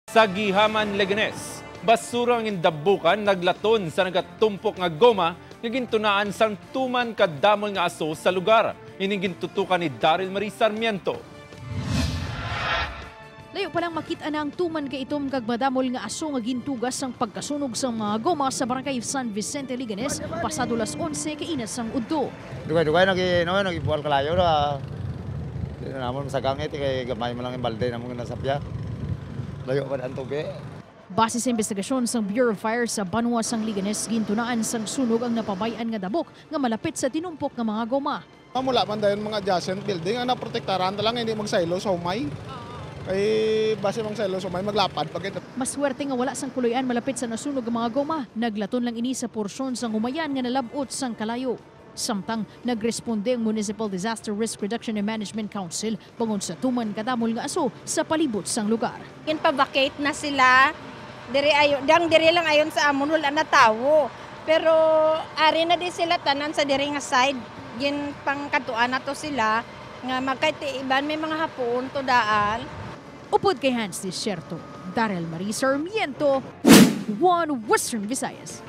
Sa Gihaman, Leganes, basura ang indabukan naglaton sa nagatumpok nga goma nga gintunaan sang tuman kadamol nga aso sa lugar. Ining gintutukan ni Daryl Marie Sarmiento. Layo pa lang makita na ang tuman ka itom kag madamol nga aso nga gintugas sang pagkasunog sang mga goma sa barangay San Vicente, Leganes, pasado las 11 kainas sang udto. Dugay-dugay nagi no nagibual kalayo ra. Di na namon masagangit kay gamay man lang yung balde namon nga nasapya. Layo pa ang tubi. Base sa investigasyon sang Bureau of Fire sa Banwa sang Leganes, gintunaan sang sunog ang napabayan nga dabok nga malapit sa tinumpok nga mga goma. Mula man dayon mga adjacent building ang naprotektaran ta lang hindi magsaylo sa humay. Kay base mang silo sa humay maglapad pag ito. Maswerte nga wala sang kuluyan malapit sa nasunog nga mga goma. Naglaton lang ini sa porsyon sang humayan nga nalabot sang kalayo. Samtang nagresponde ang Municipal Disaster Risk Reduction and Management Council bangon sa tuman kadamol nga aso sa palibot sang lugar. Ginpa-vacate na sila. Diri ayon, dang diri lang ayon sa amon wala na tawo. Pero ari na di sila tanan sa diri nga side. Gin pangkatuan na to sila nga magkatiiban may mga hapon to daan. Upod kay Hans Desierto, Daryl Marie Sarmiento, One Western Visayas.